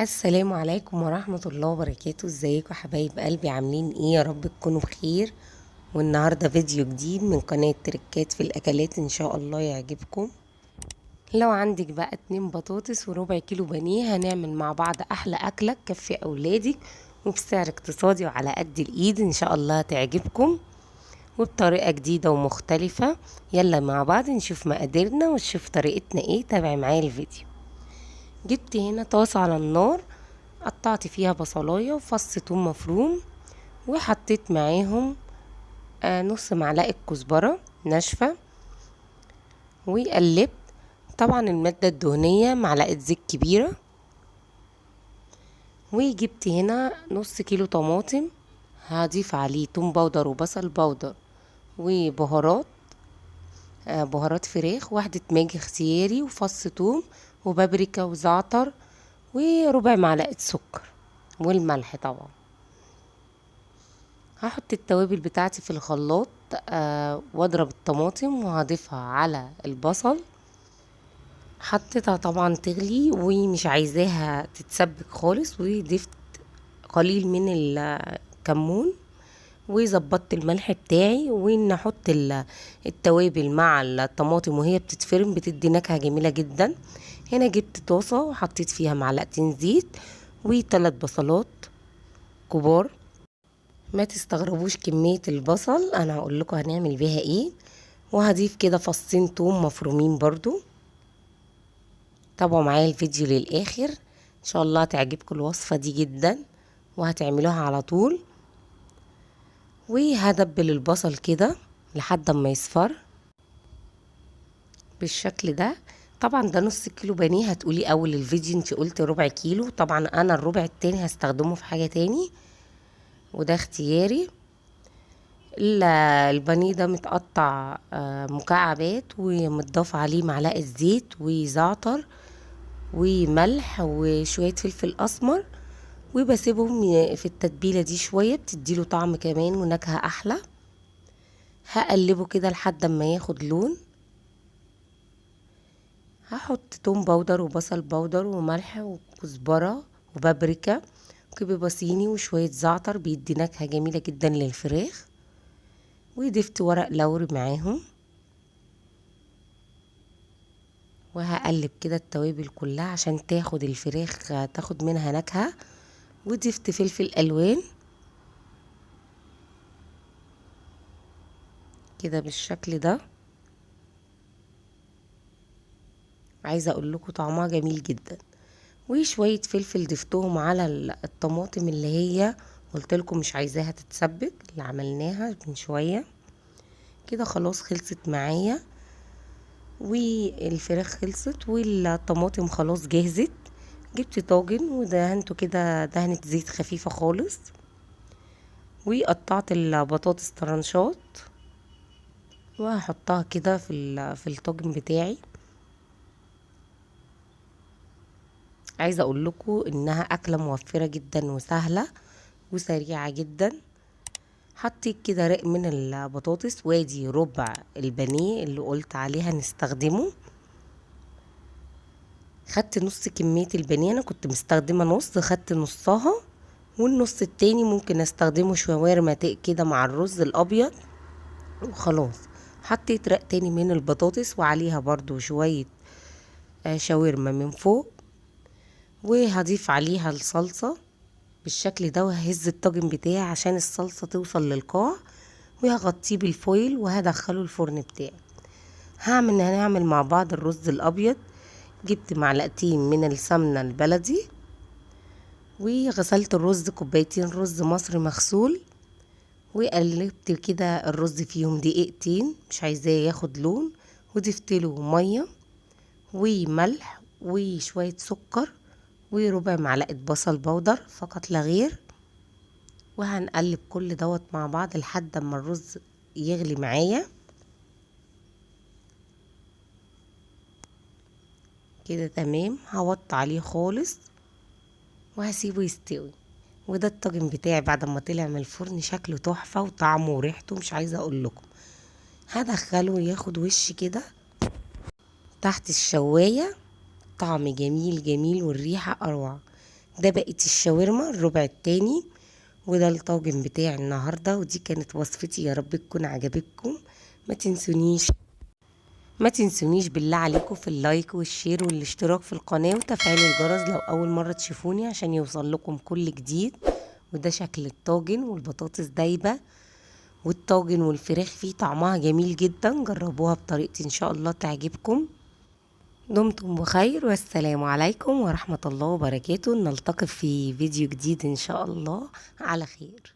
السلام عليكم ورحمة الله وبركاته. ازيكم حبايب قلبي؟ عاملين ايه؟ يا رب تكونوا بخير. والنهاردة فيديو جديد من قناة تركات في الاكلات، ان شاء الله يعجبكم. لو عندك بقى 2 بطاطس وربع كيلو بانيه، هنعمل مع بعض احلى اكلة تكفي اولادك وبسعر اقتصادي وعلى قد الايد، ان شاء الله تعجبكم وبطريقة جديدة ومختلفة. يلا مع بعض نشوف مقاديرنا ونشوف طريقتنا ايه. تابعي معايا الفيديو. جبت هنا طاسة على النار، قطعت فيها بصلاية وفص ثوم مفروم، وحطيت معاهم نص معلقة كزبرة ناشفة، وقلبت. طبعا المادة الدهنية معلقة زيت كبيرة. وجبت هنا نص كيلو طماطم، هضيف عليه توم powder وبصل powder وبهارات، بهارات فراخ، واحدة ماجي اختياري، وفص توم وبابريكا وزعتر، وربع معلقة سكر، والملح طبعا. هحط التوابل بتاعتي في الخلاط، واضرب الطماطم وهضيفها على البصل. حطيتها طبعا تغلي ومش عايزاها تتسبك خالص، وضفت قليل من الكمون وظبطت الملح بتاعي. وان احط التوابل مع الطماطم وهي بتتفرم بتدي نكهة جميلة جدا. هنا جبت طاسة وحطيت فيها معلقتين زيت وثلاث بصلات كبار. ما تستغربوش كمية البصل، انا هقول لكم هنعمل بيها ايه. وهضيف كده فصين توم مفرومين برضو. تابعوا معايا الفيديو للاخر، ان شاء الله تعجبكم الوصفة دي جدا وهتعملوها على طول. وهدبل البصل كده لحد ما يصفر بالشكل ده. طبعا ده نص كيلو بانيه. هتقولي اول الفيديو انت قلتي ربع كيلو، طبعا انا الربع التاني هستخدمه في حاجة تاني وده اختياري. البانيه ده متقطع مكعبات، ومتضاف عليه معلقة زيت وزعتر وملح وشوية فلفل اسمر، وبسيبهم في التتبيلة دي شوية، بتديله طعم كمان ونكهة احلى. هقلبه كده لحد ما ياخد لون. هحط توم powder وبصل powder وملح وكزبرة وبابريكا وكبيبة صيني وشوية زعتر، بيدي نكهة جميلة جدا للفراخ. وضفت ورق لوري معاهم، وهقلب كده التوابل كلها عشان تاخد الفراخ تاخد منها نكهة. وضفت فلفل الوان كده بالشكل ده. عايزه اقول لكم طعمها جميل جدا. وشويه فلفل ضفتهم على الطماطم اللي هي قلت لكم مش عايزاها تتسبك، اللي عملناها من شويه كده. خلاص خلصت معايا، والفراخ خلصت والطماطم خلاص جهزت. جبت طاجن ودهنته كده دهنة زيت خفيفة خالص، وقطعت البطاطس طرنشات وهحطها كده في الطاجن بتاعي. عايزة اقول لكم انها اكلة موفرة جدا وسهلة وسريعة جدا. حطيت كده رق من البطاطس، وادي ربع البانيه اللي قلت عليها نستخدمه. خدت نص كمية البانيه، انا كنت مستخدمة نص، خدت نصها، والنص التاني ممكن استخدمه شاورما كده مع الرز الابيض وخلاص. حطيت رق تاني من البطاطس وعليها برضو شوية شاورما من فوق، وهضيف عليها الصلصة بالشكل ده، وههز الطاجن بتاعي عشان الصلصة توصل للقاع، وهغطيه بالفويل وهدخله الفرن بتاعي. هنعمل مع بعض الرز الابيض. جبت معلقتين من السمنة البلدي، وغسلت الرز كوبايتين رز مصري مغسول، وقلبت كده الرز فيهم دقيقتين، مش عايزاه ياخد لون، وضفت له ميه وملح وشويه سكر وربع معلقه بصل بودر فقط لا غير. وهنقلب كل دوت مع بعض لحد اما الرز يغلي معايا كده. تمام، هوطي عليه خالص وهسيبه يستوي. وده الطاجن بتاعي بعد ما طلع من الفرن، شكله تحفة وطعمه وريحته مش عايزة اقول لكم. هدخله ياخد وش كده تحت الشواية، طعم جميل جميل والريحة اروع. ده بقت الشاورما الربع التاني، وده الطاجن بتاعي النهارده. ودي كانت وصفتي، يا رب تكون عجبتكم. ما تنسونيش بالله عليكم في ال like وال share والاشتراك في القناة وتفعيل الجرس لو اول مرة تشوفوني عشان يوصل لكم كل جديد. وده شكل الطاجن، والبطاطس دايبة، والطاجن والفراخ فيه طعمها جميل جدا. جربوها بطريقتي ان شاء الله تعجبكم. دمتم بخير، والسلام عليكم ورحمة الله وبركاته. نلتقي في فيديو جديد ان شاء الله على خير.